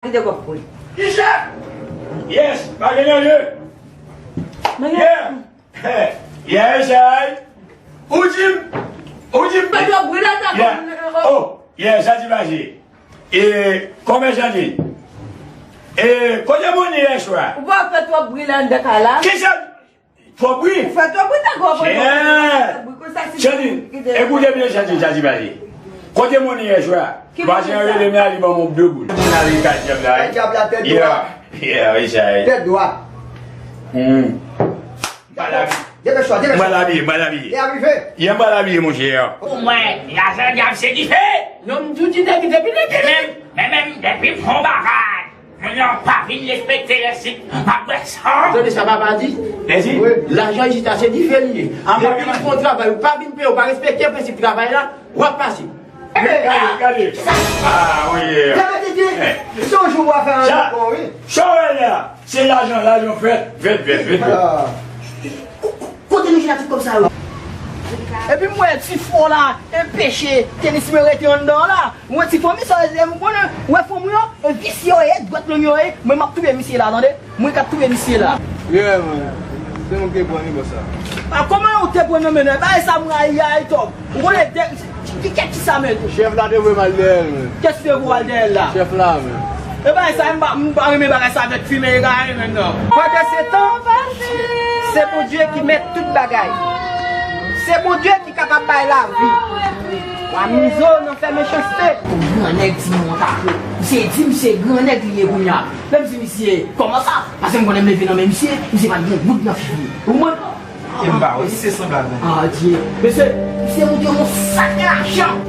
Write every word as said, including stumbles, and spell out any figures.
Kite kòb pou li. Kisa? Yes, pa gen danje. Yeah. Yeah, Richard. Ou di m, ou di m. Fè twòp bri la, ta. Yeah. Oh, yeah, sa ti pase. E, kòman sa di? E, kote moun ye yè swa? Ou pa fè twòp bri la anndan kay la? Kisa? Twòp bri? Ou fè twòp bri, ta gwo bri. Yeah. Bri konsa, si Chani, bri ki te ekoute byen, Chani, sa ti pase. Kote moun ye yè swa? Ki moun sa? Paske rele m la, li ban m de goud. Moun la li ka dyab la. Dyab la, tèt dwat. Yeah, yeah, Richard. Tèt dwat. Hmm. Depèch ou, depèch ou. Mwen labiye, mwen labiye. Li ap rive. Ye mwen labiye, monchè. Pou mwen, lajan dyab se dife. Non, m tou di depi, depi, depi. Men menm, men menm, depi m fè yon bagay, moun yo pa vin respekte lèsit, m ap bwè san. Tande sa papa di? Lèsit? Wi. Lajan isit la se dife li ye. Depi m fè yon travay, ou pa vin peye, ou pa respekte prensip travay la, w ap pase. Gade, gade. Ah, wi. Gade, tete. Se yon jou w a fè anyen ankò, wi. Sa w wè la, se lajan, lajan fèt, fèt, fèt, fèt, fèt. Ah. Ko-, ko-, kote nou jwenn tout kòb sa yo? Epi m wè ti fon la, e peche, tenis mwen rete anndan la. M wè ti fon, misye, e m konnen, wè fon mwen yo, e visye yo ye, dwèt long yo ye, mwen m ap touye misye la, tande. Mwen k ap touye misye la. Yeah, man. Se mwen ki pran li, bòs la. A, kòman ou te pran nan men nan? Bagay sa m rayi a, Tòm. Ou konnen de, ki, ki, ki sa, men? Chèf la te voye m al dèyè l, men. Kiyès ki te voye w al dèyè l la? Chèf la, men. E bagay sa, m pa, m pa renmen bagay sa avèk fimen egare, men, non. Pandan se tan, se Bondye ki mèt tout bagay. Se Bondye ki kapab bay lavi. Wa mizo nan fè mechanste. Yon gran nèg di m yon tako. Misye di m se gran nèg li ye kounye a. Lè m di misye, kòman sa? Paske m konnen m leve nan men misye, misye pa t gen goud nan figi. Ou konprann? E m pa wè, misye sanble avè m. Adye. Mesye, misye montre yon sak lajan.